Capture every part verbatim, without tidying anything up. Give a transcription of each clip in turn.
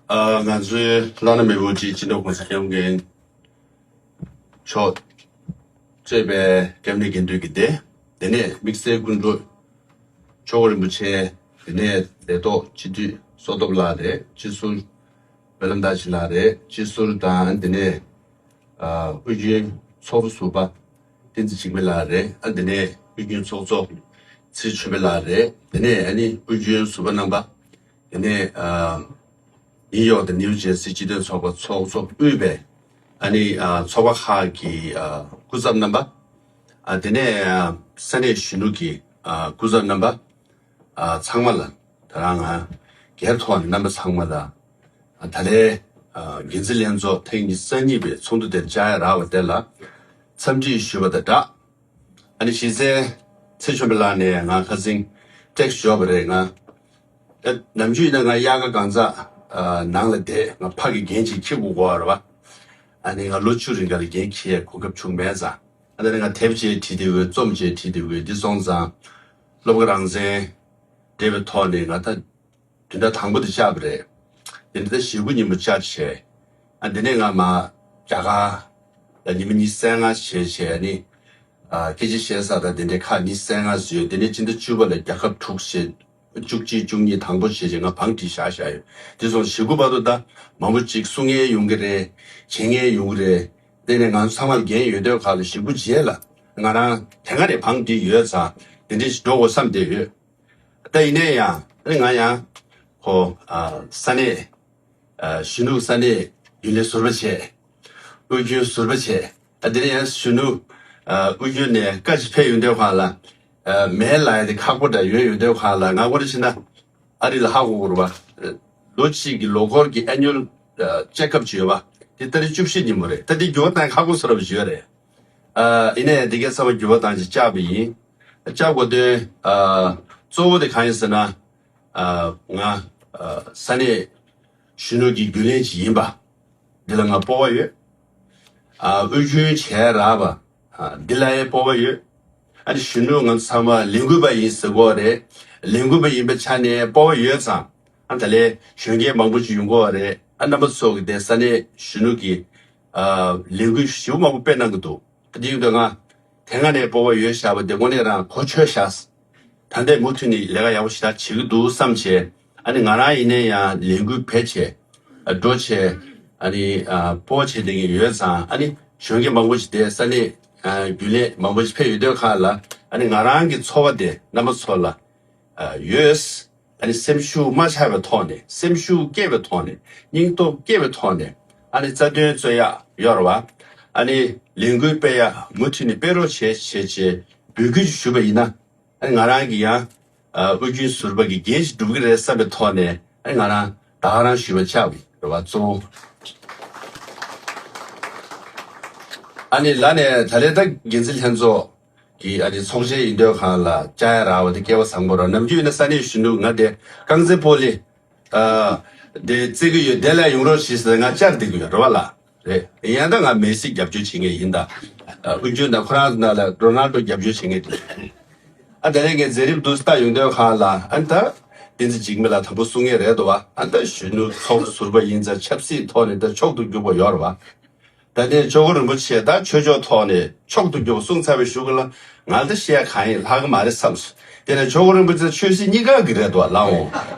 ཨ། ང་ཚོའི་བླ་ན་མེད་པའི་སྤྱི་ནོར་༸གོང་ས་༸སྐྱབས་མགོན་མཆོག་གཙོས་པའི་སྐྱབས་གནས་དགེ་འདུན་གྱི་སྡེ། དེ་ནས་དམིགས་བསལ་སྐུ་མགྲོན་ཆོས་གོས་རིན་པོ་ཆེ། དེ་ནས་ལས་ཐོག་སྤྱི་འཐུས་བསོད་སྟོབས་ལགས་རེད། སྤྱི་ཟུར་སྨོན་ལམ་བདག་ཆེན་ལགས་རེད། སྤྱི་ཟུར་དང་། དེ་ནས་ཨ། དབུས་རྒྱུན་ཚོགས་གཙོ་ཟུར་པ་བསྟན་འཛིན་འཇིགས་མེད་ལགས་རེད། ཨ། དེ་ནས་དབུས་རྒྱུན་ཚོགས་གཙོ་ཚེ་རིང་ཆོས་འཕེལ་ལགས་རེད། དེ་ནས་ཨ་ནི་དབུས་རྒྱུན་ཟུར་པ་རྣམ་པ། དེ་ནས་ཨ། ནིའུ་ཡོག་དང་ནིའུ་ཇེར་སི་སྤྱི་མཐུན་ཚོགས་པ་ཚོགས་གཙོ་དབུས་པའི་ཨ་ནི་ཨ། ཚོགས་པ་ཁག་གི་ཨ། སྐུ་ཚབ་རྣམ་པ། ཨ། དེ་ནས་ཨ། ས་གནས་གཞོན་ནུ་གི་ཨ། སྐུ་ཚབ་རྣམ་པ། ཨ། ཚང་མ་ལ་ད་རང་ང་སྒེར་ཐོག་ནས་རྣམ་པ་ཚང་མ་ལ། ཨ། ད་ལན་ཨ། འགན་འཛིན་ལྷན་ཚོགས་ཐེངས་ཉི་ཤུ་རྩ་གཉིས་པའི་ཚོགས་འདུ་དེར་བཅར་ཡ་རག་པ་དེ་ལ་འཚམས་འདྲི་ཞུ་བ་དང་སྦྲགས། ཨ་ནི་གཞི་རྩའི་ཚེ་ཆོས་འཕེལ་ལགས་ནས་ང་ཁ་སང་ཊེག་སི་འབྱོར་བ་རེད། ང་ཨ། ནམ་རྒྱུན་ཡིན་ན་ང་དབྱར་ཁ་གང་ཚ་ཨ། ནང་ལ་བསྡད། ང་ཕ་གི་འགན་ཅིག་འཁྱེར་དགོས་གོ་རེད་པ། ཨ་ནི་ང་ལོ་བཅུ་རིང་ག་ལ་འགན་འཁྱེར་ཡའི་གོ་སྐབས་བྱུང་མེད་ཙང་། ཨ་ནི་ང་དེབ་ཅིག་བྲིས་བསྡད་ཡོད། རྩོམ་ཅིག་བྲིས་བསྡད་ཡོད། འདི་སོང་ཙང་སློབ་དགའ་རང་བཙན་སྤྲད་པའི་ཐོག་ནས་ང་ད་བདུན་ཕྲག་དང་པོ་དེ་བཅར་བ་རེད། དེ་ནས་ད་ཞེ་དགུ་ཉིན་མོ་བཅར་བྱས། ཨ། དེ་ནས་ང་མར་རྒྱ་གར་ལ་ཉི་མ་ཉི་ཤུ་རྩ་ལྔ་བྱས་བྱས། ཨ་ནི་ཨ། སྐད་ཆ་བཤད་ས་དང་དེ་འདྲའི་ཁག་ཉི་ཤུ་རྩ་ལྔ་བཟོས། དེ་ནས་སྤྱི་ཟླ་བཅུ་པ་ལ་རྒྱལ་ཁབ་དྲུག་བྱས། བཅུ་གཅིག་བཅུ་གཉིས། དང་པོ་བྱས་བྱས་ང་བང་སྒྲིག་བཞག་བཞག་ཡོད། དེ་སོང་ཞེ་དགུ་བར་དུ་ད་མང་པོ་ཅིག་གསུང་མཁན་ཡོང་གི་རེད། བྱེད་མཁན་ཡོང་གི་རེད། དེ་ནས་ང་ཚོ་ཚང་མར་འགན་ཡོད་དུས་ཁག་ལ་ཞེ་དགུ་རྗེས་ལ་ང་རང་དེ་སྔ་ནས་བང་སྒྲིག་ཡོད་ཙང་དེ་འདྲ་ཞིག་འགྲོ་དགོས་བསམ་བསྡད་ཡོད། ད་ཡིན་ནའི་ཡང་ང་ཡང་ཁོ་ཨ། ས་གནས་ཨ། གཞོན་ནུ་ས་གནས་རྒྱུན་ལས་ཟུར་པ་བྱས། དབུས་རྒྱུན་ཟུར་པ་བྱས། ཨ། དེ་ནས་ཡང་གཞོན་ནུ་ཨ། དབུས་རྒྱུན་ནས་བཀའ་ཅིག་ཕེབས་ཡོང་དུས་ཁག་ལ། ཨ། མལ་ལ་ཡ་དེ་ཁག་པོ་འདྲ་ཡོད། ཡོང་དུས་ཁག་ལ་ང་ཁོ་ར་ཕྱིན་ན་ཨ་རི་ལ་ཧ་གོ་གི་རེད་པ། ལོ་གཅིག་གི་ལོ་འཁོར་གྱི་ཨེ་ནུ་ཨལ་ཨ། ཅེག་ཨབ་ཅིག་ཡོད་པ། དེ་ཏ་རིག་བཅུ་བཞི་ཉིན་མོ་རེད། ད་དེ་འགྱུར་བ་གཏོང་ཁག་པོ་བཟོ་འདྲ་པོ་ཅིག་ཡོད་རེད། ཨ། ཡིན་ནའི་དེ་གའི་ཚང་མ་འགྱུར་བ་གཏོང་ཅིག་བཅར་བ་ཡིན། བཅར་དགོས་དོན་ཨ། གཙོ་བོ་དེ་གང་ཡིན་ཟེར་ན། ཨ། ང་ཨ། ས་གནས་གཞོན་ནུ་གི་རྒྱུན་ལས་ཅིག་ཡིན་པ་འདི་ལ་ང་སྤོབས་པ་ཡོད། ཨ། དབུས་རྒྱུན་བྱས་རག་པ་ཨ། འདི་ལ་ཡང་སྤོབས་པ་ཡོད། ཨ་ནི་གཞོན་ནུ་ང་ཚོ་ཚང་མ་ལས་འགུལ་པ་ཡིན་ཟེར་གོ་རེད། ལས་འགུལ་པ་ཡིན་པའི་ཆ་ནས་སྤོབས་པ་ཡོད་ཙང་། ཨ། ད་ལན་གཞོན་སྐྱེས་མང་པོ་ཅིག་ཡོང་གི་རེད། ཨ། རྣམ་པ་ཚོ་གི་དེ་ས་གནས་གཞོན་ནུ་གི་ཨ། ལས་འགུལ་ཞེ་པོ་མང་པོ་སྤེལ་གནང་གི་འདུག། དེ་ཡིན་དུས་ང་དེ་སྔ་ནས་སྤོབས་པ་ཡོད་བཞག་པ་དེ་དངོས་གནས་རང་གོ་ཆོད་བཞག། ད་ལྟའི་མུ་མཐུད་ནས་ལས་ཀ་ཡག་པོ་ཞེ་དྲག་བྱེད་ཀྱི་འདུག་བསམ་བྱས། ཨ་ནི་ང་རང་ཡིན་ནའི་ཡང་ལས་འགུལ་བྱས་བྱས། ཨ། འགྲོ་བྱས། ཨ་ནི་ཨ། སྤོབས་པ་བྱེད་བསྡད་མཁན་ཡོད་ཙང་། ཨ་ནི་གཞོན་སྐྱེས་མང་པོ་ཞིག་དེ་ས་གནས་ཨ། རྒྱུན་ལས་མང་པོ་ཞིག་ཕེབས་ཡོང་དུས་ཁག་ལ། ཨ་ནི་ང་རང་གི་ཚོར་བ་དེ་རྣམ་པ་ཚོ་ལ་ཨ། ཡོད། ཨ་ནི་སེམས་ཤུགས་མ་ཆག་པའི་ཐོག་ནས། སེམས་ཤུགས་སྐྱེད་པའི་ཐོག་ནས། སྙིང་སྟོབས་སྐྱེད་པའི་ཐོག་ནས། ཨ་ནི་རྩ་དོན་རྩོད་ཡག་ཡོད་རེད་པ། ཨ་ནི་ལས་འགུལ་སྤེལ་ཡག་མུ་མཐུད་ནས་སྤེལ་རོགས་བྱེད་བྱེད་ཅེས་འབོད་སྐུལ་ཞུས་པ་ཡིན་ན། ཨ་ནི་ང་རང་གིས་ཡང་ཨ། དབུས་རྒྱུན་ཟུར་པ་གི་འགན་ཞིག་སྒྲུབ་ཀྱི་རེད་བསམ་པའི་ཐོག་ནས། ཨ་ནི་ང་རང་ད་ག་རང་ཞུས་པ་ཆགས་པ་རེད་པ། གཙོ་བོ། ཨ་ནི་ལར་ནས་ད་ལན་ད་འགན་འཛིན་ལྷན་ཚོགས་ཀྱི་ཨ་ནི་ཚོགས་ཆེན་ཡིན་དུས་སྒང་ལ་བཅར་ཡ་རག་པ་དེ་སྐལ་བ་བཟང་པོ་རེད། ནམ་རྒྱུན་ཡིན་ན་ས་གནས་གཞོན་ནུ་ང་དེ་རྐང་རྩེད་སྤོ་ལོ་ཨ་དེ་རྩེད་ཀྱི་ཡོད། དེ་ལ་ཡོང་རོགས་བྱེད་ཟེར་ང་བཅར་བསྡད་ཀྱི་ཡོད་རེད་པ་ལགས། རེད། ཡང་ད་ང་མེ་སི་རྒྱབ་སྐྱོར་བྱེད་མཁན་ཡིན་ད། ཨ་དབུས་རྒྱུན་དང་ཁོ་རང་ཚོ་ནང་ལ་རོ་ནལ་ཌོ་རྒྱབ་སྐྱོར་བྱེད་མཁན་དེ། ཨ་དེ་ནས་ངས་མཛད་རིམ་འདུག་སེ་ལྟ་ཡོང་དུས་སྒང་ལ། ཨ་ནི་ད་བསྟན་འཛིན་འཇིགས་མེད་ལགས་དང་པོ་གསུང་མཁན་རེད་འདུག་པ། ཨ་ནི་ད་གཞོན་ནུ་ཚོགས་གཙོ་ཟུར་པ་ཡིན་ཙང་ཆབ་སྲིད་ཐོག་ནས་ད་མཆོག་ཏུ་གྱུར་པ་ཡོད་རེད་པ། ད་ལྟའི་ཆོས་འཁོར་རིན་པོ་ཆེ་ད་ཆོས་ཕྱོགས་ཐོག་ནས་མཆོག་ཏུ་གྱུར་པ་གསུངས་ཚར་བའི་གཞུག་གུ་ལ་ང་ལ་ད་བཤད་ཡ་གང་ཡིན་ལྷག་གི་མ་རེད་བསམས་སོང་། དེ་ནས་ཆོས་འཁོར་རིན་པོ་ཆེ་ཆོས་སྲིད་གཉིས་ཀ་གི་རེད་འདུག་པ། ལགས་འོང་།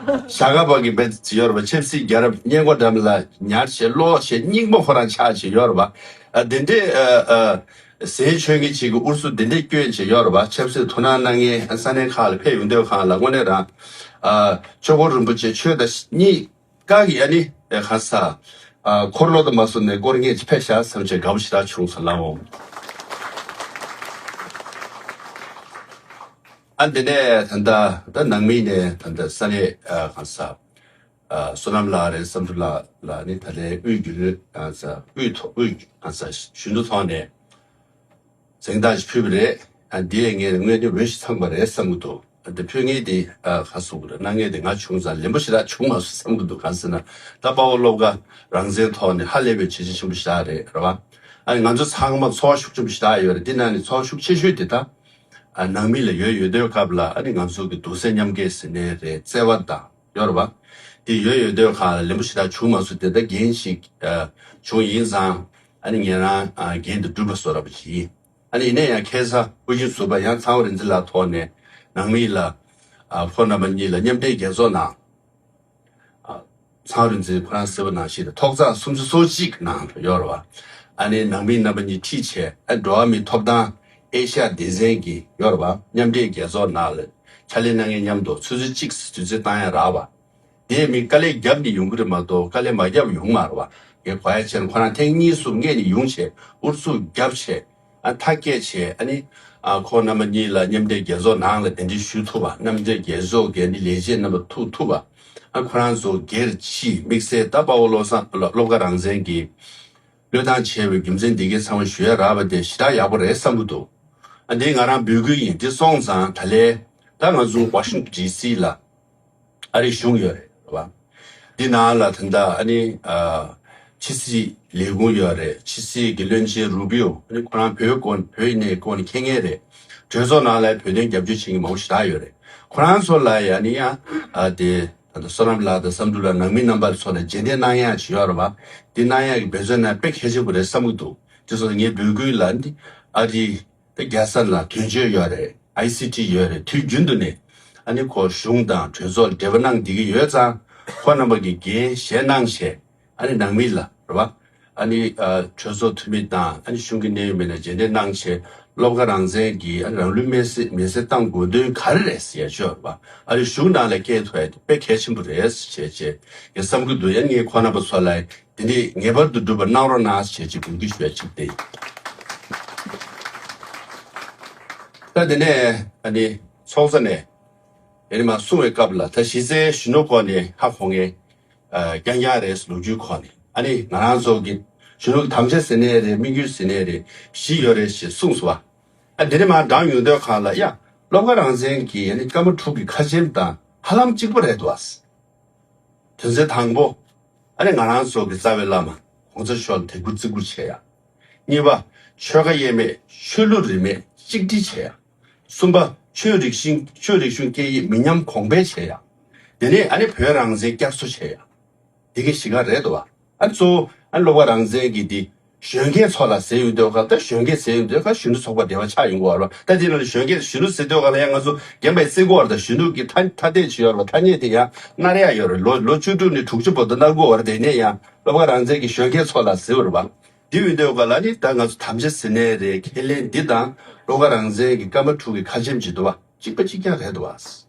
ཞྭ་སྒབ་པ་གི་རྦད་དེ་ཡོད་རེད་པ། ཆབ་སྲིད་རྒྱལ་རབས་སྔས་མགོ་འགྲམ་ལ་ཉར་བྱས་ལོག་བྱས་རྙིང་མ་ཁོ་རང་ཆགས་བྱས་ཡོད་རེད་པ། ཨ་དེ་འདྲའི་ཨ་ཨ་ཟས་མཆོད་མཁན་ཅིག་གི་ཨུ་ཚུགས་དེ་འདྲས་བསྐྱོན་བྱས་ཡོད་རེད་པ། ཆབ་སྲིད་དོ་སྣང་གནང་མཁན་ས་གནས་ཁག་ལ་ཕེབས་ཡོང་དུས་སྒང་ལ་དངོས་གནས་རང་ཨ་ཆོས་འཁོར་རིན་པོ་ཆེ་ཆོས་དང་གཉིས་ཀ་གི་ཨ་ནི་ཨེ་ག་ས་ཨ་འཁོར་ལོ་དང་མ་སོང་ནས་སྐོར་ངེས་ཅིག་ཕེབས་ཤག་བསམ་བྱས་དགའ་པོ་ཞེ་དྲག་བྱུང་སོང་། ལགས་འོང་། ཨ་དེ་ནས་ད་ལྟ་ད་ནང་མི་ནས་ད་ལྟ་ས་གནས་ཨ་ག་ས་ཨ་བསོད་ནམས་ལགས་རེད། བསམ་གྲུབ་ལགས་ལ་ནི་ད་ལན་དབུས་རྒྱུན་ལས་ཨ་ས་དབུས་ཐོག་དབུས་ཨ་ས་གཞོན་ནུ་ཐོག་ནས་གཟེངས་རྟགས་ཤིག་ཕུལ་བ་རེད། ཨ་འདི་ཡས་ངས་དངོས་གནས་འོས་ཤིང་འཚམས་པ་རེད་བསམ་གྱི་འདུག། ཨ་འདི་ཕུལ་མཁན་དེ་ཨ་ག་སོང་གི་རེད། གནང་མཁན་དེ་ང་བྱུང་ཙང་ལན་པོ་ཞེ་དྲག་བྱུང་མ་སོང་བསམ་གྱི་འདུག། གང་ཟེར་ན་ད་དཔའ་བོ་བློ་དགའ་རང་བཙན་ཐོག་ནས་ཧ་ལས་པའི་བྱས་རྗེས་ཆེན་པོ་ཞེ་དྲག་རེད། རེད་བ། ཨ་ནི་ང་ཚོ་ཚང་མ་ཚོར་བ་ཤུགས་ཆེན་པོ་ཞེ་དྲག་ཡོད་རེད། དེ་ནང་ནས་ཚོར་བ་ཤུགས་ཆེ་ཤོས་དེ་ད་ཨ་ནང་མི་ལ་ཡོད་ཡོད་དུས་སྐབས་ལ། ཨ་ནི་ང་ཚོ་གི་འདུག་སེ་མཉམ་སྐྱེད་ཟེར་ནའི་རེད། བརྩེ་བ་དང་ ཡོད་རེད་བ། དེ་ཡོད་ཡོད་དུས་གང་ལ་ལེན་པོ་ཞེ་དྲག་བྱུང་མ་སོང་། དེ་ལྟར་འགན་ཞིག་ཨ་བྱུང་ཡིན་ཙང་། ཨ་ནི་ངེད་རང་ཨ་འགན་དེ་སྒྲུབ་པ་བཟོ་འདྲ་པོ་ཅིག་ཡིན། ཨ་ནི་ཡིན་ན་ཡང་ཁ་སང་དབུ་ཁྲིད་ཟུར་པ་ཡང་ཚངས་དབྱངས་རིག་འཛིན་ལགས་ཐོག་ནས་ནང་མི་ལ་ཨ་ཁོང་རྣམ་པ་གཉིས་ལ་མཉམ་འབྲེལ་རྒྱལ་ཚོགས་ནང་། ཨ་ཚངས་རིག་འཛིན་ཁོ་རང་ཟེར་བ་ནང་བཞིན་ཐོག་བརྩེགས་སུམ་ཅུ་སོ་གཅིག་ནང་ཡོད་རེད་བ། ཨ་ནི་ནང་མི་རྣམ་པ་གཉིས་ཁྲིད་བྱས། ཨ་འགྲོ་བ་མིའི་ཐོབ་ཐང་ཨེ་ཤ་ཡ་སྡེ་ཚན་གྱི་ཡོད་རེད་བ། མཉམ་འབྲེལ་རྒྱལ་ཚོགས་ནང་ལ་ཕྱག་ལས་གནང་མཁན་མཉམ་དུ་ཆུ་ཚོད་གཅིག་དུས་ཚོད་བཏང་ཡ་རག་བ། དེ་མིན་དཀའ་ལས་བརྒྱབ་ནས་ཡོང་གི་རེད་མ་གཏོགས་དཀའ་ལས་མ་བརྒྱབ་ཡོང་མ་རེད་བ། ངས་གོ་ཡ་བྱས་ན་ཁོ་རང་ཐེངས་གཉིས་གསུམ་སྔོན་ནས་ཡོང་བྱས་ཨུ་ཚུགས་བརྒྱབ་བྱས། ཨ་མཐའ་སྐྱེལ་བྱས། ཨ་ནི་ཨ་ཁོང་རྣམ་པ་གཉིས་ལ་མཉམ་འབྲེལ་རྒྱལ་ཚོགས་ནང་ལ་གདན་འདྲེན་ཞུ་ཐུབ་པ། མཉམ་འབྲེལ་རྒྱལ་ཚོགས་ཀྱི་ཨ་ནི་ལས་བྱེད་རྣམ་པ་ཐུག་ཐུབ་པ། ཨ་ཁོ་རང་ཚོ་སྒེར་གྱིས་དམིགས་བསལ་ད་དཔའ་བོ་བློ་བཟང་བློ་དགའ་རང་བཙན་གྱིས་བློས་བཏང་བྱས་པའི་རྒྱུ་མཚན་འདི་གའི་ཚང་མ་ཞུ་ཡ་རག་པ་དེ་ཞེ་དྲག་ཡག་པོ་རེད་བསམ་གྱི་འདུག་ཨ་འདི་ང་རང་འབོད་སྐུལ་ཡིན། འདི་སོང་ཙང་ད་ལན་ད་ང་ཚོ་ཝ་ཤིང་ཊོན་ཌི་སི་ལ་ཨ་རིའི་གཞུང་ཡོད་རེད་བ། འདི་ནང་ལ་ད་ལྟ་ཨ་ནི་ཨ་ཕྱི་སྲིད་ལས་ཁུངས་ཡོད་རེད། ཕྱི་སྲིད་ཀྱི་བློན་ཆེན་རུ་བི་ཨོ། ཨ་ནི་ཁོ་རང་བོད་སྐོར་བོད་ཡིན་ནའི་སྐོར་ནས་མཁྱེན་མཁན་རེད། གྲོས་ཚོགས་ནང་ལ་བོད་དོན་རྒྱབ་སྐྱོར་བྱེད་མཁན་མང་པོ་ཞེ་དྲག་ཡོད་རེད། ཁོ་རང་ཚོ་ལ་ཡ་ནི་ཡང་ཨ་དེ་ད་ལྟ་བསོད་ནམས་ལགས་དང་བསམ་གྲུབ་ལགས། ནང་མི་རྣམ་པ་ཚོ་ལ་རྗེས་འདེད་གནང་ཡག་ཅིག་ཡོད་རེད་བ། འདི་གནང་ཡག་གི་འབད་བརྩོན་གནང་དཔེ་གལ་ཆེན་པོ་རེད་བསམ་གྱི་འདུག་དེ་སོང་ངས་འབོད་སྐུལ་ལ་འདི་ཨ་རི་ད་རྒྱལ་ས་ལ་དོན་གཅོད་ཡོད་རེད། ཨའི་སི་ཊི་ཡོད་རེད། དུས་རྒྱུན་དུ་ནས་ཨ་ནི་ཁོ་གཞུང་དང་གྲོས་ཚོགས་ལ་འབྲེལ་བ་གནང་བསྡད་ཀྱི་ཡོད་ཙང་། ཁོ་རྣམ་པ་གིས་འགན་བཞེས་གནང་བྱས། ཨ་ནི་ནང་མི་ལ་རེད་བ། ཨ་ནི་ཨ་གྲོས་ཚོགས་འཐུས་མི་དང་ཨ་ནི་གཞུང་གི་གནད་ཡོད་མི་སྣ་རྗེས་འདེད་གནང་བྱས། བློ་དགའ་རང་བཙན་གྱིས་ཨ་ནི་རང་ལུས་མེར་སྲེག་མེར་སྲེག་བཏང་དགོས་དོན་ག་རེ་རེད་ཟེར་ཡ་ཅིག་ཡོད་རེད་བ། ཨ་ནི་གཞུང་ནང་ལ་སྐད་ཐོག་ཡ་དེ་དཔེ་གལ་ཆེན་པོ་རེད་ཟེར་བྱས་བྱས་ངས་བསམ་གྱི་འདུག་ཡ་ངས་ཁོ་རྣམ་པ་ཚོ་ལ་འདི་འདྲས་ངེས་པར་དུ་སྒྲུབ་པ་གནང་རོགས་གནང་ཞེས་ཅིག་འབོད་སྐུལ་ཞུ་ཡ་གཅིག་དེ་ཡིན། ད་དེ་ནས་ཨ་ནི་ཚོགས་གཙོ་ནས་ཨ་ནི་མར་གསུང་བའི་སྐབས་ལ། ད་གཞི་རྩའི་གཞོན་ནུ་སྐོར་ནས་ཧ་གོ་མཁན་ཨ་རྐྱང་རྐྱང་རེད། ལོ་རྒྱུས་སྐོར་ནས་ཨ་ནི་ང་རང་ཚོ་གི་གཞོན་ནུ་དམ་བཅའ་ཟེར་ནའི་རེད། དམིགས་ཡུལ་ཟེར་ནའི་རེད། བཞི་ཡོད་རེད་ཞེས་གསུངས་སོང་བ། ཨ་དེ་ནས་མར་འགྲངས་ཡོང་དུས་གང་ལ་ཡ་བློ་དགའ་རང་བཙན་གྱི་ཨ་ནི་སྐར་མ་དྲུག་གི་ཁ་ཆེམས་དང་ཧ་ལམ་གཅིག་པ་རེད་འདུག་བ། དོན་ཚན་དང་པོ། ཨ་ནི་ང་རང་ཚོ་གི་རྩ་བའི་བླ་མ་གོང་ས་མཆོག་ལ་དད་གུས་བརྩི་བཀུར་བྱེད་ཡ། གཉིས་པ། ཆོལ་ཁ་དབྱེ་མེད་ཆོས་ལུགས་རིས་མེད་གཅིག་སྒྲིལ་བྱེད་ཡ། གསུམ་པ། ཆོས་རིག་གཞུང་ཆོས་རིག་གཞུང་སྐད་ཡིག་མི་ཉམས་གོང་འཕེལ་བྱེད་ཡ། དེ་ནས་ཨ་ནི་བོད་རང་བཙན་བསྐྱར་གསོ་བྱེད་ཡ། དེ་གི་བཞི་ཀ་རེད་འདུག་བ། ཨ་གཙོ་བོ་ཨ་བློ་དགའ་རང་བཙན་གྱི་འདི་གཞོན་སྐྱེས་ཚོ་ལ་ཟེར་ཡོང་དུས་ག་ད་གཞོན་སྐྱེས་ཟེར་ཡོང་དུས་ག་གཞོན་ནུ་ཚོགས་པ་སྡེ་པ་ཆགས་ཡོང་གི་ཡོད་རེད་བ། ད་དེ་ལ་གཞོན་སྐྱེས་གཞོན་ནུ་ཟེར་དུས་ག་ལ་ཡང་ང་ཚོ་རྒན་པའི་རྩེ་གོ་བར་དང་གཞོན་ནུ་གི་ཐ་ཐ་དད་ཅིག་ཡོད་རེད་བ། ཐ་སྙད་དེ་ཡང་མནར་ཡ་ཡོད་རེད། ལོ་ལོ་བཅུ་དྲུག་ནས་དྲུག་ཅུ་བར་དུ་མནར་གི་ཡོད་རེད། དེ་ནས་ཡང་བློ་དགའ་རང་བཙན་གྱི་གཞོན་སྐྱེས་ཚོ་ལ་ཟེར་བ་རེད་བ། དེ་ཡོང་དུས་ག་ལ་ནི་ད་ང་ཚོ་དམ་བཅའ་ཟེར་ནའི་རེད། ཁས་ལེན་འདི་དང་བློ་དགའ་རང་བཙན་གྱི་སྐར་མ་དྲུག་གི་ཁ་ཆེམས་ཅིག་འདུག་བ། གཅིག་པ་གཅིག་རྐྱང་རེད་འདུག་བ།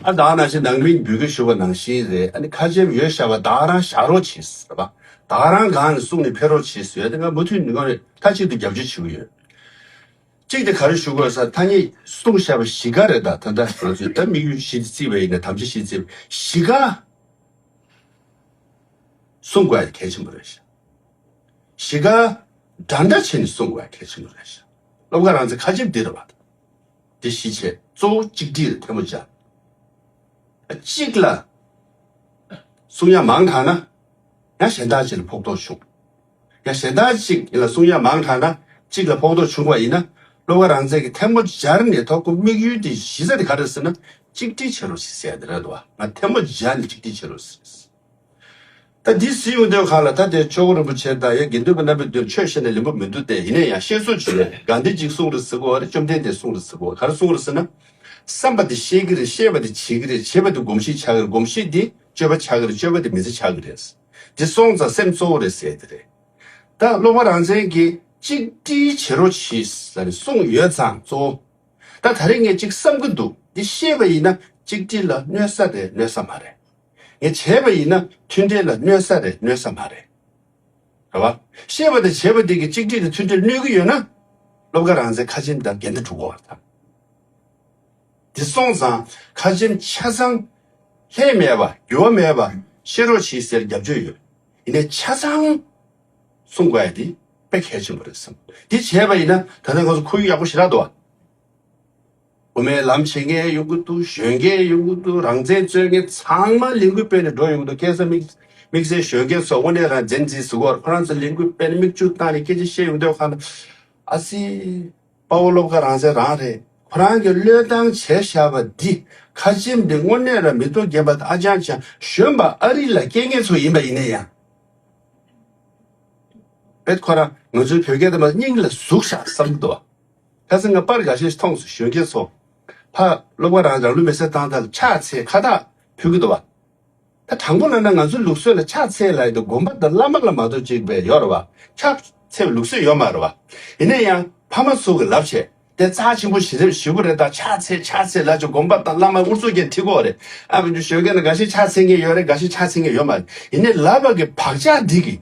ཨ་ད་ནང་བཞིན་ནང་མིས་འབོད་སྐུལ་ཞུ་བ་ནང་བཞིན་རེད། ཨ་ནི་ཁ་ཆེམས་ཡོད་བཞག་པ་ད་རང་བཞག་རོགས་བྱེད་ཟེར་བ། ད་རང་སྒང་ནས་གསུང་ནས་ཕེབས་རོགས་བྱེད་ཟེར་ཡ་དེ་ང་མུ་མཐུད་ནས་ངོས་ནས་མཐའ་གཅིག་ཏུ་རྒྱབ་སྐྱོར་བྱེད་ཀྱི་ཡོད། གཅིག་དེ་ག་རེ་ཞུ་དགོས་ས། ཐ་སྙད་གསུངས་བཞག་པ་བཞི་ཀ་རེད། ད་ད་ལྟ་ང་ཚོས་ད་དམིགས་ཡུལ་བཞི་དེ་བརྩིས་པ་ཡིན་ན། དམ་བཅའ་བཞི་བརྩིས་པ་བཞི་ཀ་གསུང་དགོས་ཡ་གལ་ཆེན་པོ་རེད་ཤག་བཞི་ཀ་འདྲ་འདྲ་བྱས་ནས་གསུང་དགོས་ཡ་གལ་ཆེན་པོ་རེད་ཤག་བློ་དགའ་རང་བཙན་ཁ་ཆེམས་འདི་རེད་བ། འདི་བཞི་བྱས། གཙོ་བོ་གཅིག་སྒྲིལ་རེད། ཐལ་མོ་སྦྱར། གཅིག་ལ་གསུང་ཡ་མང་དྲགས་ན་ཡང་གཞན་དག་ཅིག་ལ་ཕོག་ཐུག་བྱུང་། ཡང་གཞན་དག་ཅིག་ལ་གསུང་ཡ་མང་དྲགས་ན་གཅིག་ལ་ཕོག་ཐུག་བྱུང་བ་ཡིན་ན། བློ་དགའ་རང་བཙན་གྱི་ཐལ་མོ་སྦྱར་ནས་ཐོག་གི་དམིགས་ཡུལ་དེ་གཞི་རྩ་དེ་ག་རེ་ཟེར་ན། གཅིག་སྒྲིལ་བྱེད་རོགས་ཞེས་ཟེར་ཡ་དེ་རེད་འདུག་བ། ང་ཐལ་མོ་སྦྱར་ནས་གཅིག་སྒྲིལ་བྱེད་རོགས་ཟེར། ད་འདི་ཟེར་ཡོང་དུས་ག་ལ་ད་དེ་ཆོས་གོང་རིན་པོ་ཆེ་དང་ཡ་དགེ་འདུན་པ་རྣམ་པའི་མདུན་ཆོས་བཤད་ན་ལེགས་པོ་མི་འདུག་སྟེ། ཡིན་ན་ཡང་བཤད་སྲོལ་ཅིག་ཡོད། དགའ་ལྡན་གཅིག་གསུང་རེད་ཟེར་གོ་རེད། བཅོམ་ལྡན་འདས་གསུང་རེད་ཟེར་གོ། ག་རེ་གསུང་རེད་ཟེར་ན། བསམ་པ་དེ་ཤེས་ཀྱི་རེད། ཤེས་པ་དེ་བྱེད་ཀྱི་རེད། བྱེད་པ་དེ་གོམས་གཤིས་ཆགས་ཀྱི་རེད། གོམས་གཤིས་དེ་སྤྱོད་པ་ཆགས་ཀྱི་རེད། སྤྱོད་པ་དེ་མི་ཚེ་ཆགས་ཀྱི་རེད། དེ་སོང་ཙང་སེམས་གཙོ་བོ་རེད་ཟེར་དེ་རེད། ད་བློ་དགའ་རང་བཙན་གྱིས་གཅིག་སྒྲིལ་བྱེད་རོགས་གྱིས་ཟེར་ནས་གསུངས་ཡོད་ཙང་གཙོ་བོ། ད་ད་རེས་ངས་གཅིག་བསམ་གྱི་འདུག་འདི་ཤེས་པ་ཡིན་ན་གཅིག་སྒྲིལ་ལ་གནོད་ས་རེད། གནོད་ས་མ་རེད། ངས་བྱས་པ་ཡིན་ན་མཐུན་སྒྲིལ་ལ་གནོད་ས་རེད། གནོད་ས་མ་རེད། རེད་བ། ཤེས་པ་དང་བྱས་པ་དེ་གི་གཅིག་སྒྲིལ་དང་མཐུན་སྒྲིལ་གནོད་ཀྱི་ཡོད་ན། བློ་དགའ་རང་བཙན་ཁ་ཆེམས་དང་འགལ་ཟླ་འགྲོ་གི་ཡོད་རེད་ད། དེ་སོང་ཙང་ཁ་ཆེམས་ཆ་ཚང་ལྷད་མེད་པ་འགྱུར་བ་མེད་པ་བཤད་རོགས་གྱིས་ཟེར་རྒྱབ་སྐྱོར་ཡོད། ཡིན་ནའི་ཆ་ཚང་གསུང་དགོས་ཡ་དེ་དཔེ་གལ་ཆེན་པོ་རེད་བསམ། དེ་བྱས་པ་ཡིན་ན་ད་ལྟ་ང་ཚོ་ཁོར་ཡུག་ཡག་པོ་ཞེ་དྲག་འདུག་བ། དབུ་མའི་ལམ་བྱེད་མཁན་ཡོང་གི་འདུག་གཞོན་སྐྱེས་ཡོང་གི་འདུག་རང་བཙན་རྩོད་མཁན་ཚང་མ་ལས་འགུལ་སྤེལ་ནས་འགྲོ་ཡོང་གི་འདུག་ཁ་སང་དམིགས་དམིགས་བསལ་གཞོན་སྐྱེས་ཚོ་དངོས་གནས་རང་བཙན་འཛིན་ཟེར་གོ་ཁོ་རང་ཚོ་ལས་འགུལ་སྤེལ་ནས་མིག་ཆུ་བཏང་ནས་སྐད་ཆ་བཤད་ཡོང་དུས་ག་ལ། ཨ་ཙི། དཔའ་བོ་བློ་དགའ་རང་བཙན་རང་རེད། ཁོ་རང་གི་བློས་བཏང་བྱས་བཞག་པ་འདི་ཁ་ཆེམས་འདི་དངོས་གནས་ར་མི་ཐོག་རྒན་པ་དང་ཨ་ཅང་ཅང་གཞོན་པ་ཨ་རི་ལ་སྐྱེ་མཁན་ཚོ་ཡིན་པ་ཡིན་ན་ཡང་། བེད་ཁོ་རང་ང་ཚོའི་བོད་སྐད་དེ་མ་སྙིང་ལ་ཟུག་ཤག་བསམ་གྱི་འདུག་ཁ་སང་ང་པར་འགའ་ཤས་ཤིག་མཐོང་སོང་། གཞོན་སྐྱེས་ཚོ་ཕ་སློབ་གྲྭ་རང་རང་ལུས་མེ་སྲེག་བཏང་ཐལ་ཕྱག་འཚལ་ཁ་བཏགས་ཕུལ་གྱི་འདུག་བ། ད་དྲང་པོ་ལབ་ན་ང་ཚོའི་ལུགས་སྲོལ་ལ་ཕྱག་འཚལ་ལབ་ཡོད་དུས་དགོན་པ་དང་བླ་མ་ལ་མ་གཏོགས་གཅིག་པས་ཡོད་རེད་བ། ཕྱག་འཚལ་བའི་ལུགས་སྲོལ་ཡོད་མ་རེད་བ། ཡིན་ན་ཡང་ཕ་མ་ཚོ་གི་ལབ་བྱས་དེ་རྩ་ཆེན་པོ་ཞེ་དྲག་ཞེ་པོ་རེད། ད་ཕྱག་འཚལ་ཕྱག་འཚལ་ལབ་བྱས་དགོན་པ་དང་བླ་མ་ཨུ་ཚུགས་ཀྱང་ཁྲིད་ཀྱི་ཡོད་རེད། ཨ་མི་འདུག་ཞོགས་ཀས་ན་འགའ་ཤས་ཕྱག་འཚལ་མཁན་ཡོད་རེད། འགའ་ཤས་ཕྱག་འཚལ་མཁན་ཡོད་མ་རེད། ཡིན་ནའི་ལབ་པ་གི་བག་ཆགས་འདི་གིས།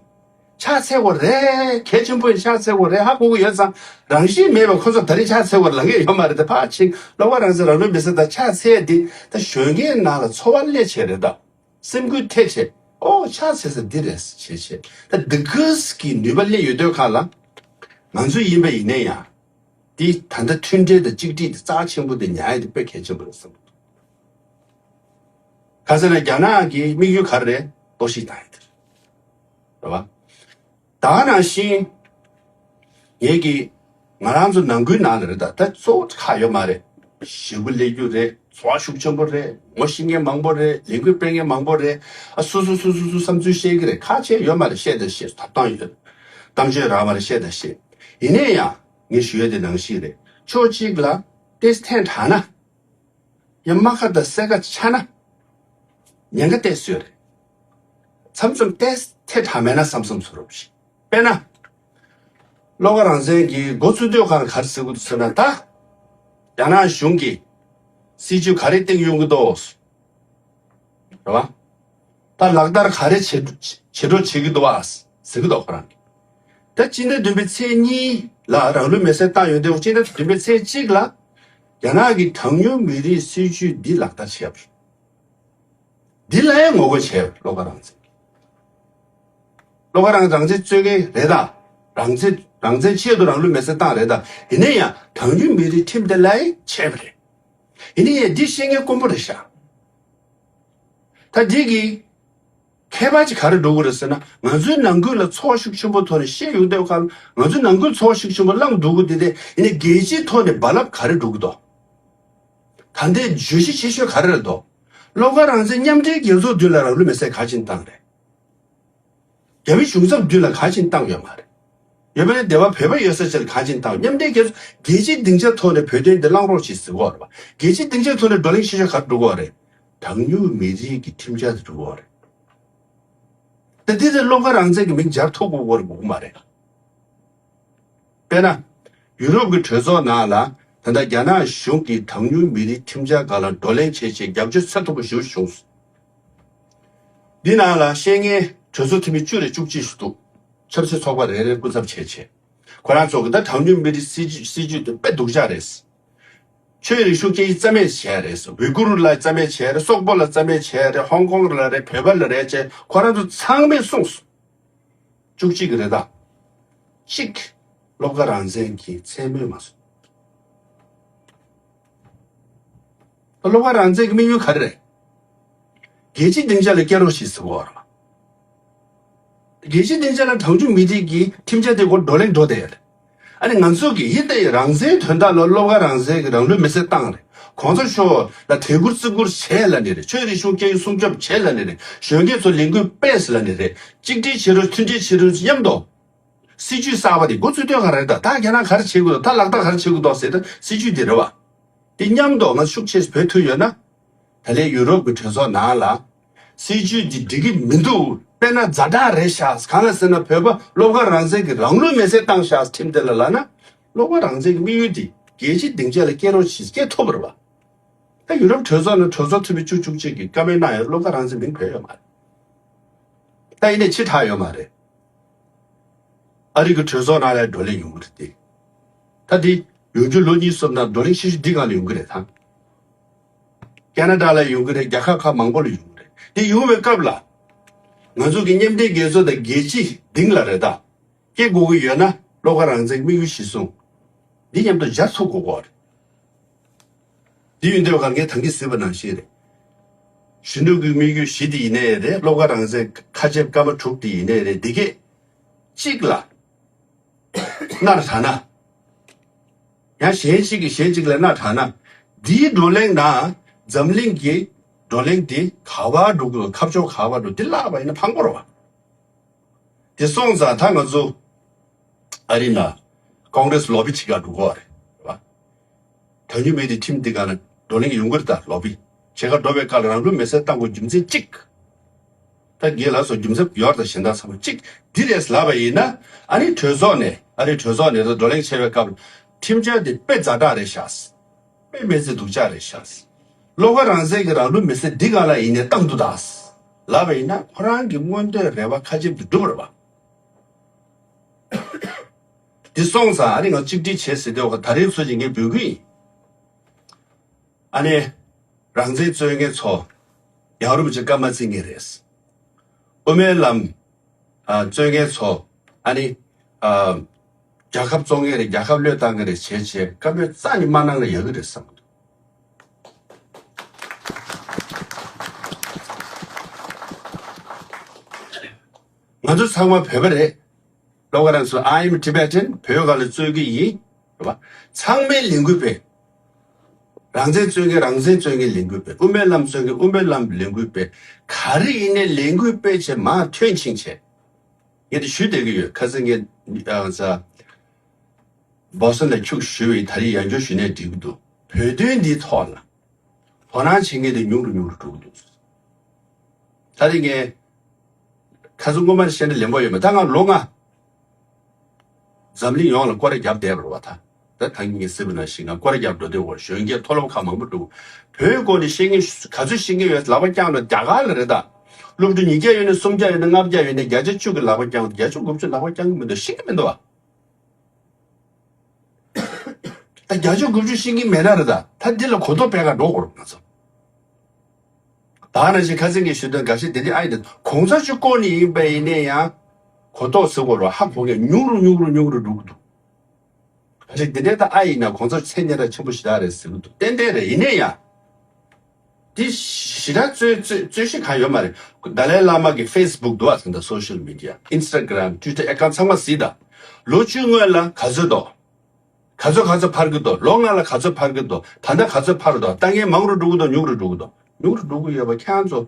ཕྱག་འཚལ་དགོས་རེད། གལ་ཆེན་པོ་ཡིན། ཕྱག་འཚལ་དགོས་རེད་ཧ་གོ་གི་ཡོད་ཙང་རང་བཞིན་མེད་པ་ཁོ་ཚོ་ད་རིང་ཕྱག་འཚལ་དགོས་རེད་ལབ་མཁན་ཡོད་མ་རེད། ད་ཕར་ཕྱིན་སློབ་གྲྭ་རང་བཙན་རང་ལུས་མེ་སྲེག་དང་ཕྱག་འཚལ་འདི་ད་གཞོན་སྐྱེས་ནང་ལ་ཚོར་བ་སླེབས་བྱས་རེད། ད་སེམས་འགུལ་ཐེབས་བྱས་ཨོ་ཕྱག་འཚལ་ས་འདི་རེད་བྱས་བྱས་ད་འདི་གས་ཀྱི་ནུས་པ་སླེབས་ཡོད་དུས་གང་ལ་ང་ཚོ་ཡིན་པ་ཡིན་ནའི་ཡང་འདི་ད་ལྟ་མཐུན་སྒྲིལ་དང་གཅིག་སྒྲིལ་འདི་རྩ་ཆེན་པོ་འདི་ཉར་ཡ་འདི་དཔེ་གལ་ཆེན་པོ་རེད་བསམ་གྱི་འདུག་ག་ཟེར་ན་རྒྱ་ནག་གི་དམིགས་ཡུལ་ག་རེ་རེད། གཏོར་བཤིག་བཏང་ཡ་དེ་རེད། རེད་བ། ད་ག་ནང་བཞིན་ངེད་ཀྱི་ང་རང་ཚོ་ནང་ཁུལ་ནང་ལ་རེད། ད་ད་གཙོ་བོ་ཁག་ཡོད་མ་རེད། ཞེ་པོ་སླེབས་རྒྱུ་རེད། ཚོར་བ་ཤུགས་ཆེན་པོ་རེད། ངོ་ཤེས་མཁན་མང་པོ་རེད། ལས་འགུལ་སྤེལ་མཁན་མང་པོ་རེད། ཨ་སོ་སོ་སོ་སོ་སོ་བསམ་ཚུལ་བཤད་ཀྱི་རེད། ཁག་ཆེ་ཡོད་མ་རེད། བཤད་ད་བཤད། ཐོབ་ཐང་ཡོད། གཏམ་བརྗོད་རག་མ་རེད། བཤད་ད་བཤད། ཡིན་ནའི་ཡང་ངས་ཞུ་ཡ་དེ་ནང་བཞིན་རེད། ཕྱོགས་གཅིག་ལ་ཏེས་ཐན་དྲག་ན། ཡང་རྨ་ཁ་དང་སེར་ཁ་ཆག་ན། ཉེན་ཁ་ཏོག་ཙམ་ཡོད་རེད། མཚམས་མཚམས་ཏོག་ཙམ་ཐལ་དྲགས་མེད་ན་བསམ་བསམ་ཚོར་རོགས་ཤིག་དཔེར་ན། བློ་དགའ་རང་བཙན་གྱིས་འགོ་བཙུགས་དུས་གང་ག་རེ་ཟེར་གྱི་འདུག་ཟེར་ན། ད་རྒྱ་ནག་གཞུང་གིས་སྲིད་ཇུས་ག་རེ་བཏིང་ཡོང་གི་འདུག་རེད་བ། ད་ལག་བསྟར་ག་རེ་བྱེད་བྱེད་འགྲོ་བྱེད་ཀྱི་འདུག་བ་ཟེར་གྱི་འདུག་ཁོ་རང་གིས། ད་སྤྱི་ཟླ་བདུན་པའི་ཚེས་གཉིས་ལ་རང་ལུས་མེར་སྲེག་བཏང་ཡོད་དུས་སྤྱི་ཟླ་བདུན་པའི་ཚེས་གཅིག་ལ་རྒྱ་ནག་གི་གྲངས་ཉུང་མི་རིགས་སྲིད་ཇུས་འདི་ལག་བསྟར་བྱས་པ་རེད། འདི་ལ་ཡང་ངོ་རྒོལ་བྱས་པ་རེད། བློ་དགའ་རང་བཙན། བློ་དགའ་རང་རང་བཙན་རྩོད་མཁན་རེད་ད། རང་བཙན་རང་བཙན་ཆེད་དུ་རང་ལུས་མེར་སྲེག་བཏང་རེད་ད། ཡིན་ན་ཡང་གྲངས་ཉུང་མི་རིགས་ཁྲིམས་དེ་ལ་ཡང་བྱས་པ་རེད། ཡིན་ན་ཡང་འདི་བཤད་མཁན་དཀོན་པོ་རེད་ཤག་ད་འདི་གི་ཁྱད་པར་ཅིག་ག་རེ་འགྲོ་གི་རེད་ཟེར་ན། ང་ཚོའི་ནང་ཁུལ་ལ་ཚོར་བ་ཤུགས་ཆེན་པོ་ཐོག་ནས་བཤད་ཡོང་དུས་ཁར་ང་ཚོའི་ནང་ཁུལ་ཚོར་བ་ཤུགས་ཆེན་པོ་བསླངས་འགྲོ་གི་འདི་དེ་ཡིན་ན་རྒྱལ་སྤྱིའི་ཐོག་ནས་རྦ་རླབས་ག་རེ་འགྲོ་གི་འདུག་ད་ལྟའི་བརྗོད་གཞི་ཆེ་ཤོས་ག་རེ་རེད་འདུག་བློ་དགའ་རང་བཙན་མཉམ་འབྲེལ་རྒྱལ་ཚོགས་མདུན་ལ་རང་ལུས་མེར་སྲེག་ག་ཅིག་བཏང་རེད། རྒྱ་མི་གཞུང་ཚབ་མདུན་ལ་ག་ཅིག་བཏང་ཡོད་མ་རེད། ཡོད་པ་ནི་སྡེ་བ་བོད་པ་ཡོད་ས་ཆ་ལ་ག་ཅིག་བཏང་། མཉམ་འབྲེལ་རྒྱལ་ཚོགས་རྒྱལ་སྤྱིའི་སྡིངས་ཆ་ཐོག་ནས་བོད་དོན་འདི་བླང་རོགས་བྱེད་ཟེར་གོ་རེད་བ། རྒྱལ་སྤྱིའི་སྡིངས་ཆ་ཐོག་ནས་བགྲོ་གླེང་ཤེས་བྱ་ག་རེ་འགྲོ་གོ་རེད། གྲངས་ཉུང་མི་རིགས་ཀྱི་ཁྲིམས་འཆར་དེ་འགྲོ་གོ་རེད། ད་འདི་དེ་བློ་དགའ་རང་བཙན་གྱི་མིང་སྦྱར་ཐུབ་དགོས་གོ་རེད་གོ་གི་མ་རེད། དཔེར་ན། ཡུ་རོབ་ཀྱི་གྲོས་ཚོགས་ནང་ལ་ད་ལྟ་རྒྱ་ནག་གཞུང་གིས་གྲངས་ཉུང་མི་རིགས་ཁྲིམས་འཆར་སྒང་ལ་བགྲོ་གླེང་བྱས་བྱས་རྒྱབ་སྐྱོར་ཚད་མཐོ་པོ་ཞེ་པོ་བྱུང་སོང་། འདི་ནང་ལ་བཤད་མཁན་གྲོས་ཚོགས་འཐུས་མི་བཅུ་རེ་བཅུ་གཅིག་ཞིག་འདུག་ཆབ་སྲིད་ཚོགས་པ་རེ་རེ་སྐུ་ཚབ་བྱས་བྱས། ཁོ་རང་ཚོ་གི་ད་གྲངས་ཉུང་མི་རིགས་སྲིད་ཇུས་སྲིད་ཇུས་དེ་དཔེ་སྡུག་ཅག་རེད། ཆོས་རིག་གཞུང་སྐད་ཡིག་རྩ་མེད་བྱས་རེད། ཝི་གུར་ལ་རྩ་མེད་བྱས་རེད། སོག་པོ་ལ་རྩ་མེད་བྱས་རེད། ཧོང་ཀོང་ལ་རེད། བོད་པ་ལ་རེད་བྱས་ཁོ་རང་ཚོ་ཚང་མས་གསུངས་སོང་། བཅུ་གཅིག་གི་རེད་ད། གཅིག་བློ་དགའ་རང་བཙན་གྱིས་མཚན་སྨོས་མ་སོང་། བློ་དགའ་རང་བཙན་གྱི་དམིགས་ཡུལ་ག་རེ་རེད། རྒྱལ་སྤྱིའི་སྡིངས་ཆ་ལ་སྐྱེལ་རོགས་བྱེད་ཟེར་བ་རེད། རྒྱལ་སྤྱིའི་སྡིངས་ཆ་ལ་གྲངས་ཉུང་མི་རིགས་ཀྱི་ཁྲིམས་འཆར་དེ་སྐོར་བགྲོ་གླེང་འགྲོ་བསྡད་ཡོད་རེད། ཨ་ནི་ང་ཚོ་གིས་ཡིན་ཏེ་རང་བཙན་དོན་དག་ལ་བློ་དགའ་རང་བཙན་གྱིས་རང་ལུས་མེར་སྲེག་བཏང་རེད། གོང་ས་མཆོག་ལ་དད་བཀུར་བརྩི་བཀུར་བྱས་ལབ་ནི་རེད། ཆོས་རིག་གཞུང་སྐད་ཡིག་སྲུང་སྐྱོབ་བྱས་ལབ་ནི་རེད། གཞོན་སྐྱེས་ཚོ་ལས་འགུལ་སྤེལ་ཟེར་ལབ་ནི་རེད། གཅིག་སྒྲིལ་བྱེད་རོགས། མཐུན་སྒྲིལ་བྱེད་རོགས། མཉམ་དུ་སྲིད་ཇུས་གསར་པ་དེ་འགོ་བཙུགས་དུས་ག་རེ་རེད་ད། ད་རྒྱ་ནག་ག་རེ་བྱེད་དགོས་འདུག་ད་ལག་བསྟར་ག་རེ་བྱེད་དགོས་འདུག་ཟེར་ད་སྲིད་ཇུས་དེ་རེད་བ། དེ་མཉམ་དུ་ང་ཤུགས་ཆེ་བོད་ཐུག་ཡོད་ན། ད་ལན་ཡུ་རོབ་ཀྱི་གྲོས་ཚོགས་ནང་ལ། སྲིད་ཇུས་འདི་འགྲིག་གི་མི་འདུག་དཔེར་ན་ཛ་དྲག་རེད་ཤག་གང་ལ་ཟེར་ན་བོད་པ་བློ་དགའ་རང་བཙན་གྱིས་རང་ལུས་མེར་སྲེག་བཏང་ཤག་ཁྲིམས་དེ་ལ་ལབ་ན། བློ་དགའ་རང་བཙན་གྱི་དམིགས་ཡུལ་འདི་རྒྱལ་སྤྱིའི་སྡིངས་ཆ་ལ་སྐྱེལ་རོགས་བྱེད་སྐྱེལ་ཐུབ་པ་རེད་བ། ད་ཡུ་རོབ་གྲོས་ཚོགས་ནང་གྲོས་ཚོགས་འཐུས་མི་བཅུ་བཅུ་གཅིག་གིས་བཀའ་མོལ་གནང་ཡོད། བློ་དགའ་རང་བཙན་མིང་བོས་ཡོད་མ་རེད། ད་ཡིན་ནའི་ཕྱི་དྲགས་ཡོད་མ་རེད། ཨ་རི་གི་གྲོས་ཚོགས་ནང་ལ་བགྲོ་གླེང་ཡོང་གི་རེད་དེ། ད་དེ་ཡོང་རྒྱུ་ལོ་གཉིས་གསུམ་ནང་བགྲོ་གླེང་ཤུལ་ཤུལ་འདི་སྒང་ལ་ཡོང་གི་རེད་ད། ཁེ་ན་ཌ་ལ་ཡོང་གི་རེད། རྒྱལ་ཁབ་ཁག་མང་པོ་ལ་ཡོང་གི་རེད། དེ་ཡོང་བའི་སྐབས་ལ། ང་ཚོ་གི་མཉམ་འབྲེལ་རྒྱལ་ཚོགས་དང་རྒྱལ་སྤྱི་སྡིངས་ལ་རེད་ད། སྐྱེལ་དགོས་ཀྱི་ཡོད་ན་བློ་དགའ་རང་བཙན་དམིགས་ཡུལ་གཞིར་བཟུང་། འདི་མཉམ་དུ་སྦྱར་ཐུབ་དགོས་ཀྱི་རེད། འདི་ཡོད་འདོད་ག་ངས་ད་གིན་ཟེར་བ་ནང་བཞིན་རེད། གཞོན་ནུ་གི་དམིགས་ཡུལ་བཞི་དེ་ཡིན་ནའི་རེད། བློ་དགའ་རང་བཙན་ཁ་ཆེམས་སྐར་མ་དྲུག་དེ་ཡིན་ནའི་རེད། འདི་གས་གཅིག་ལ་སྣར་ད་ན་ ཡང་གཞན་ཞིག་གིས་གཞན་ཞིག་ལ་སྣ་དྲངས་ན། འདིའི་བགྲོ་གླེང་ནང་འཛམ་གླིང་གི་བགྲོ་གླེང་འདི་ག་བར་འགྲོ་དགོས། ཁ་ཕྱོགས་ག་བར་འགྲོ། འདི་བརླག་པ་ཡིན་ན་ཕངས་པོ་རེད་བ། དེ་སོང་ཙང་ད་ང་ཚོ་ཨ་རི་ན་ཀོང་རེས་ལོ་བི་བྱེད་ག་འགྲོ་དགོས་རེད་བ། གྲངས་ཉུང་མི་རིགས་ཁྲིམས་འདི་ག་ན་བགྲོ་གླེང་ཡོང་གི་རེད། ད་ལོ་བི་བྱེད་ག་འགྲོ་བའི་སྐབས་ལ་རང་ལུས་མེར་སྲེག་བཏང་དགོས་རྒྱུ་མཚན་གཅིག་ད་ངས་ལབ་སོང་། རྒྱུ་མཚན་ཡོད་རེད། ད་གཞན་དག་ཚང་མ་གཅིག་འདི་རེད་ལབ་པ་ཡིན་ན། ཨ་ནི་གྲོས་ཚོགས་ནས་ཨ་རི་གྲོས་ཚོགས་ནས་བགྲོ་གླེང་བྱེད་པའི་སྐབས་ཁྲིམས་འཆར་འདི་དཔེ་ཛ་དྲག་རེད་ཤག་དཔེ་མི་སྲིད་སྡུག་ཅག་རེད་ཤག་བློ་དགའ་རང་བཙན་གྱི་རང་ལུས་མེར་སྲེག་འདི་ག་ལ་ཡིན་ནའི་བཏང་འདུག་ད་ལབ་པ་ཡིན་ན། ཁོ་རང་གི་མངོན་འདོད་རེ་བ་ཁ་ཆེམས་དེ་འགྲུབ་རེད་བ། འདི་སོང་ཙང་ཨ་ནི་ང་གཅིག་སྒྲིལ་བྱེད་ཟེར་དུས་ད་རེས་ཚོ་ཅིག་ངས་འབོད་སྐུལ་ཡིན། ཨ་ནི་རང་བཙན་རྩོད་མཁན་ཚོ་ཡང་རུབ་ཅིག་སྐར་མ་བརྩི་མཁན་རེད། དབུ་མའི་ལམ་ཨ་རྩོད་མཁན་ཚོ་ཨ་ནི་ཨ་རྒྱལ་ཁབ་བཙོང་མཁན་རེད། རྒྱལ་ཁབ་བློས་བཏང་མཁན་རེད་བྱས་བྱས་བཀའ་མོལ་རྩ་ནས་མ་གནང་ན་ཡག་གི་རེད་བསམ་གི་འདུག་ང་ཚོ་ཚང་མ་བོད་པ་རེད། བློ་དགའ་རང་ཚོ་I am Tibetan བོད་སྒང་ལ་རྩོད་ཀྱི་ཡིན། རེད་བ། ཚང་མས་ལས་འགུལ་སྤེལ། རང་བཙན་རྩོད་མཁན་རང་བཙན་རྩོད་མཁན་ལས་འགུལ་སྤེལ། དབུ་མའི་ལམ་རྩོད་མཁན་དབུ་མའི་ལམ་ལས་འགུལ་སྤེལ། ག་རེ་ཡིན་ནའི་ལས་འགུལ་སྤེལ་བྱས་མར་ཐོན་ཕྱིན་བྱས། ངས་དེ་ཞུ་བསྡད་ཀྱི་ཡོད། ཁ་སང་ངས་ཨ་ས་བོ་སི་ཊོན་ལ་ཁྱུག་ཞུས་པའི་ད་རེས་ཡང་བསྐྱར་ཞུས་ནའི་འགྲིག་གི་འདུག་བོད་དོན་འདིའི་ཐོག་ལ་དོ་སྣང་བྱེད་མཁན་དེ་ཉུང་རུ་ཉུང་རུ་འགྲོ་གི་འདུག་ད་རེས་ངས་ཁ་སང་སྔོན་མ་བཤད་ན་ལན་པོ་ཡོད་མ། ད་ང་ལོ་ལྔ་འཛམ་གླིང་ཡོངས་ལ་སྐོར་ར་བརྒྱབ་བསྡད་པ་རེད་བ། ད་ད་ད་ངས་ཟེར་བ་ནང་བཞིན་ང་སྐོར་ར་བརྒྱབ་འགྲོ་བསྡད་ཡོད། གཞོན་སྐྱེས་མཐོ་སློབ་ཁག་མང་པོ་འགྲོ། བོད་སྐོར་ནས་ཤེས་མཁན་ག་ཚོད་ཤེས་མཁན་ཡོད་ལག་པ་བརྐྱངས་འགྲོ། རྒྱ་གར་ལ་རེད། ད་སློབ་ཕྲུག་ཉིས་བརྒྱ་ཡོད་ནས་སུམ་བརྒྱ་ཡོད་ནས་ལྔ་བརྒྱ་ཡོད་ནས་བརྒྱ་ཆ་བཅུ་གི་ལག་པ་བརྐྱངས། བརྒྱ་ཆ་དགུ་བཅུ་ལག་པ་བརྐྱང་གི་མི་འདུག་ཤེས་ཀྱི་མི་འདུག་བ། ད་བརྒྱ་ཆ་དགུ་བཅུ་ཤེས་ཀྱི་མེད་ན་རེད། ད་ད་འདི་ལ་གོ་རྟོགས་སྤེལ་ག་འགྲོ་དགོས་རེད་ང་ཚོ། ད་ནང་བཞིན་ཁ་སང་གི་ཞུ་དོན་འགའ་ཤས་དེ་འདི་ཨ་ཡི་དེ་གོང་ས་མཆོག་སྐོར་ནས་ཡིན་པ་ཡིན་ནའི་ཡང་གོ་རྟོགས་ཟེར་དགོས་རེད། ཧ་གོ་མཁན་ཉུང་རུ་ཉུང་རུ་ཉུང་རུ་འགྲོ་གི་འདུག་ཁ་ཤས་དེ་འདྲའི་ད་ཨ་ཡིན་ན་གོང་ས་མཆོག་མཚན་སྙན་གྲགས་ཆེན་པོ་ཞེ་དྲག་རེད་ཟེར་གི་འདུག་ཏན་ཏན་རེད། ཡིན་ནའི་ཡང་དེ་ཞེ་དྲག་རྩོད་རྩོད་རྩོད་གཞི་གང་ཡོད་མ་རེད། ཌ་ལའི་བླ་མ་གི་ཕེ་སི་བུག་འདུག་བ། ད་ལྟ་སོ་ཤལ་མི་ཌི་ཡ་ཨིན་སི་ཊ་གྷ་རམ་ཊུ་ཝི་ཊར་ཨེ་ཀའུན་ཊི་ཚང་མ་གཟིགས་དང་། ལོ་བཅུ་སྔོན་ལ་ག་ཚོད་འདུག་ག་ཚོད་ག་ཚོད་འཕར་གྱི་འདུག་ལོ་ལྔ་ལ་ག་ཚོད་འཕར་གྱི་འདུག་ད་ལྟ་ག་ཚོད་འཕར་འདུག་ལྟ་མཁན་མང་རུ་འགྲོ་གི་འདུག་ཉུང་རུ་འགྲོ་གི་འདུག་ཉུང་རུ་འགྲོ་གི་ཡོད་པ་ཁྱེད་རང་ཚོ་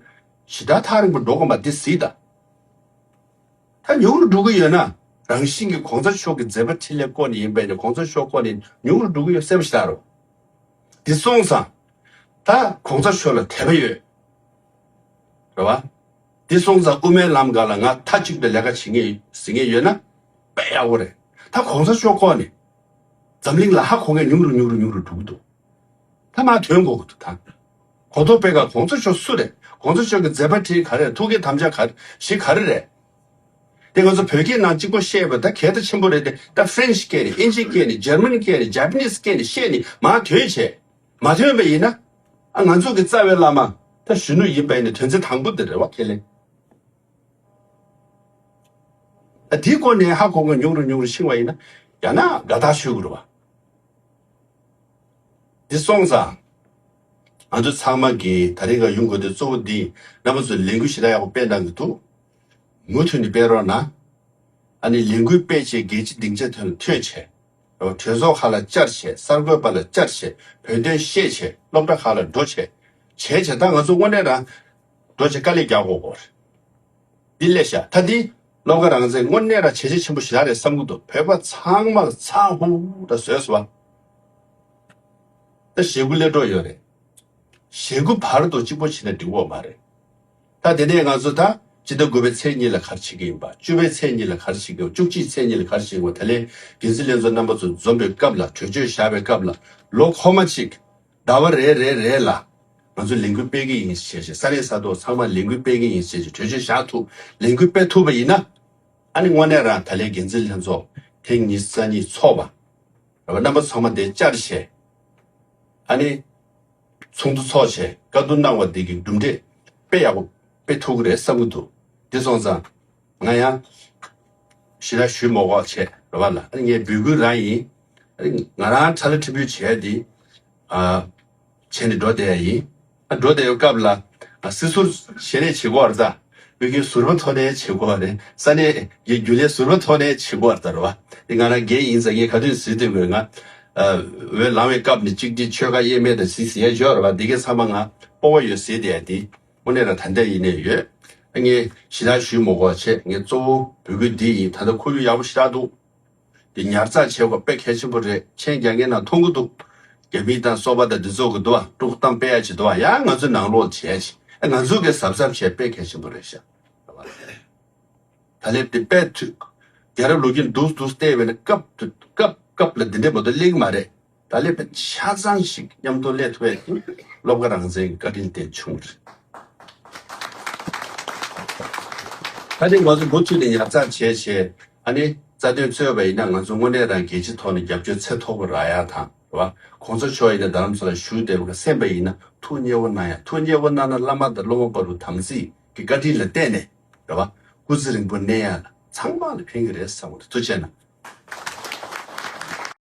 ཞེ་དྲག་ཐག་རིང་པོ་འགྲོ་དགོས་མ། འདི་གཟིགས་དང་། ད་ཉུང་རུ་འགྲོ་གི་ཡོད་ན་རང་བཞིན་གྱིས་གོང་ས་མཆོག་གི་མཛད་པ་འཕྲིན་ལས་སྐོར་ནས་ཡིན་པས་ནས་གོང་ས་མཆོག་སྐོར་ནས་ཉུང་རུ་འགྲོ་གི་ཡོད་གསལ་པོ་ཞེ་དྲག་རེད། འདི་སོང་ཙང་ད་གོང་ས་མཆོག་ལ་དད་པ་ཡོད། རེད་བ། འདི་སོང་ཙང་དབུ་མའི་ལམ་སྒང་ལ་ང་མཐའ་གཅིག་ཏུ་ལས་ཀ་བྱེད་ངེས་ཟེར་ངེས་ཡོད་ན་དཔེ་ཡག་པོ་རེད། ད་གོང་ས་མཆོག་སྐོར་ནས་འཛམ་གླིང་ལ་ཧ་གོ་མཁན་ཉུང་རུ་ཉུང་རུ་ཉུང་རུ་འགྲོ་གི་འདུག་ད་མར་ཐོན་དགོས་ཀྱི་འདུག་ད་གོ་རྟོགས་སྤེལ་ག་གོང་ས་མཆོག་སུ་རེད། གོང་ས་མཆོག་གི་མཛད་པ་འཕྲིན་ག་རེ་རེད། ཐུགས་ཀྱི་དམ་བཅའ་ག་རེ་གཞི་ག་རེ་རེད། དེ་ང་ཚོ་བོད་སྐད་ནང་གཅིག་པོ་བཤད་པ་ད་གལ་ཏེ་ཆེན་པོ་རེད་དེ། ད་ཧྥ་རན་ཤི་སྐད་ནས་ཨིན་ཇི་སྐད་ནས་ཇར་མ་ནི་སྐད་ནས་ཇ་པ་ནིས་སྐད་ནས་བཤད་ནས་མར་ཐོན་བྱས། མ་ཐོན་པ་ཡིན་ན། ཨ་ང་ཚོ་གི་རྩ་བའི་བླ་མ་ད་གཞོན་ནུ་ཡིན་པ་ཡིན་ན་དོན་ཚན་དང་པོ་འདི་རེད་བ། ཁས་ལེན། ཨ་དེའི་སྐོར་ནས་ཧ་གོ་མཁན་ཉུང་རུ་ཉུང་རུ་ཕྱིན་པ་ཡིན་ན་ཡང་ན་དགའ་རྟགས་ཞུ་དགོས་རེད་བ། འདི་སོང་ཙང་། ང་ཚོ་ཚང་མ་གིས་ད་རེས་ཀ་ཡོང་དགོས་དེ་གཙོ་བོ་འདི་རྣམ་པ་ཚོས་ལས་འགུལ་ཞེ་དྲག་ཡག་པོ་སྤེལ་གནང་གི་འདུག་མུ་མཐུད་ནས་སྤེལ་རོགས་གནང་། ཨ་ནི་ལས་འགུལ་སྤེལ་བྱས་རྒྱལ་སྤྱི་སྡིངས་ཆ་དེ་ལ་ཐོན་བྱས། གྲོས་ཚོགས་ཁག་ལ་བཅར་བྱས། གསར་འགོད་པ་ལ་བཅར་བྱས། བོད་དོན་བཤད་བྱས། སློབ་གྲྭ་ཁག་ལ་འགྲོ་བྱས། བྱས་བྱས་ད་ང་ཚོ་དངོས་གནས་རང་འགྲོ་བྱས་དཀའ་ལས་རྒྱག་དགོས་སྐོར། འདི་ལས་བྱ་ད་འདི་བློ་དགའ་རང་བཙན་དངོས་གནས་རང་བྱས་རྗེས་ཆེན་པོ་ཞེ་དྲག་རེད་བསམ་གྱི་འདུག་བོད་པ་ཚང་མ་ཚ་ཧུ་ཧུ་ད་བཟོས་སོང་བ། ད་ཞེ་དགུ་སླེབས་འགྲོ་ཡོད་རེད། ཞེ་དགུ་བར་དུ་གཅིག་པོ་བྱས་ན་འགྲིག་གི་མ་རེད། ད་དེ་ནས་ང་ཚོ་ད་སྤྱི་ཟླ་དགུ་པའི་ཚེས་གཉིས་ལ་ག་རེ་བྱེད་ཀྱི་ཡིན་པ། བཅུ་པའི་ཚེས་གཉིས་ལ་ག་རེ་བྱེད་ཀྱི་ཡིན་པ། བཅུ་གཅིག་ཚེས་གཉིས་ལ་ག་རེ་བྱེད་ཀྱི་ཡིན་པ། ད་ལན་འགན་འཛིན་ལྷན་ཚོགས་རྣམ་པ་ཚོ་འཛོམས་པའི་སྐབས་ལ། གྲོས་ཆོད་བཞག་པའི་སྐབས་ལ། ལོ་འཁོར་མ་གཅིག་ཟླ་བ་རེ་རེ་རེ་ལ་ང་ཚོ་ལས་འགུལ་སྤེལ་གྱི་ཡིན་ཞེས་བྱས། ས་གནས་ས་ཐོག་ཚང་མ་ལས་འགུལ་སྤེལ་གྱི་ཡིན་ཞེས་བྱས་གྲོས་ཆོད་བཞག་ཐུབ། ལས་འགུལ་སྤེལ་ཐུབ་པ་ཡིན་ན། ཨ་ནི་དངོས་གནས་རང་ད་ལན་འགན་འཛིན་ལྷན་ཚོགས་ཐེངས་ཉི་ཤུ་རྩ་གཉིས་ཚོགས་པ། རེད་བ། རྣམ་པ་ཚང་མ་དེ་བཅར་བྱས། ཨ་ནི་ཚོགས་འདུ་ཚོགས་བྱས་བཀའ་བསྡུར་གནང་བ་འདི་གི་གྲུབ་འབྲས་དཔེ་ཡག་པོ་དཔེ་ཐུག་གི་རེད་བསམ་གྱི་འདུག་འདི་སོང་ཙང་ང་ཡང་ཞེ་དྲག་ཞུ་མ་དགོས་བྱས་རེད་བ་ལ། ཨ་ནི་ངས་འབོད་སྐུལ་རང་ཡིན། ཨ་ནི་ང་རང་ཁྲ་ལ་ཁྲི་འབུལ་བྱས་ཏེ། ཨ། བྱས་ནས་འགྲོ་བསྡད་ཡ་ཡིན། ཨ་འགྲོ་བསྡད་ཡོད་སྐབས་ལ། ཨ་སྲིད་ཟུར་ཞལ་ནས་བྱེད་དགོས་རེད་ད། དབུས་རྒྱུན་ཟུར་པ་ཐོག་ནས་བྱེད་དགོས་རེད། ས་གནས་ཀྱི་རྒྱུན་ལས་ཟུར་པ་ཐོག་ནས་བྱེད་དགོས་རེད་ད། རེད་བ། དེ་ང་རང་རྒན་ཡིན་ཙང་ངས་ག་དུས་ཟེར་དུས་དགོས་ང་། འོས་ལངས་པའི་སྐབས་ནས་གཅིག་སྒྲིལ་ཆོལ་ཁ་དབྱེ་མེད་དང་ཟིན་ཟིན་ཡ་ཡོད་རེད་བ། འདི་གའི་ཚང་མ་ང་སྤོབས་པ་ཡོད་ཟེར་དེ་ཡ་དེ་དངོས་གནས་རང་ད་ལྟ་ཡིན་ནས་ཡོད། ངས་ཞེ་དྲག་ཞུས་མ་དགོས་བྱས། ངས་གཙོ་བོ་འབོད་སྐུལ་འདི་ཡིན། ད་ལྟ་ཁོར་ཡུག་ཡག་པོ་ཞེ་དྲག་འདུག། འདི་ཉར་ཚགས་བྱེད་དགོས་དཔེ་གལ་ཆེན་པོ་རེད། མཆན་རྒྱག་མཁན་ནང་མཐོང་གི་འདུག། རྒྱ་མི་དང་སོ་པ་དང་འདི་ཚོ་གི་འདུག་བ། དཀྲུག་གཏམ་སྤེལ་ཡ་ཅིག་འདུག་བ། ཡང་ང་ཚོས་ནང་ལོགས་བྱས་ཅིག། ཨ་ང་ཚོ་གི་གཟབ་གཟབ་བྱས་དཔེ་གལ་ཆེན་པོ་རེད་ཤག། ད་ལེབ་དེ་དཔེ་མཐུད། རྒྱལ་རབས་ལོ་རྒྱུས་འདུག་འདུག་བལྟས་པས་ན་སྐབས་དུ་སྐབས་སྐབས་ལ་འདི་འདྲ་མ་གཏོགས་སླེབས་མ་རེད། ད་ལེབ་ཆ་ཚང་ཞིག་མཉམ་དུ་སླེབས་ཐུབ་པའི་སློབ་དགའ་རང་བཙན་བཀའ་དྲིན་དེ་བྱུང་རེད། ད་ནི་ང་ཚོ་མུ་མཐུད་ནས་ཉར་ཚགས་བྱས་བྱས། ཨ་ནི་རྩ་དོན་རྩོད་པ་ཡིན་ན་ང་ཚོ་དངོས་གནས་རང་རྒྱལ་སྤྱིའི་ཐོག་ནས་རྒྱབ་སྐྱོར་ཚད་མཐོ་པོ་རག་ཡ་དང་རེད་བ། གོང་ས་མཆོག་ཡིན་ན་རྡ་རམ་ས་ལ་བཞུགས་བསྡད་པ་ག་སེམས་པ་ཡིན་ན་ཐུགས་མཉེས་པོ་གནང་ཡ། ཐུགས་མཉེས་པོ་གནང་ན་བླ་མ་དང་སློབ་མ་བར་དུ་དམ་ཚིག་གི་བཀའ་དྲིན་ལ་བརྟེན་ནས་རེད་བ། སྐུ་ཚེ་རིང་པོ་གནས་ཡ་ལ་ཚང་མ་ལ་ཕན་གི་རེད་བསམ་གི་འདུག། ཐུགས་རྗེ་གནང་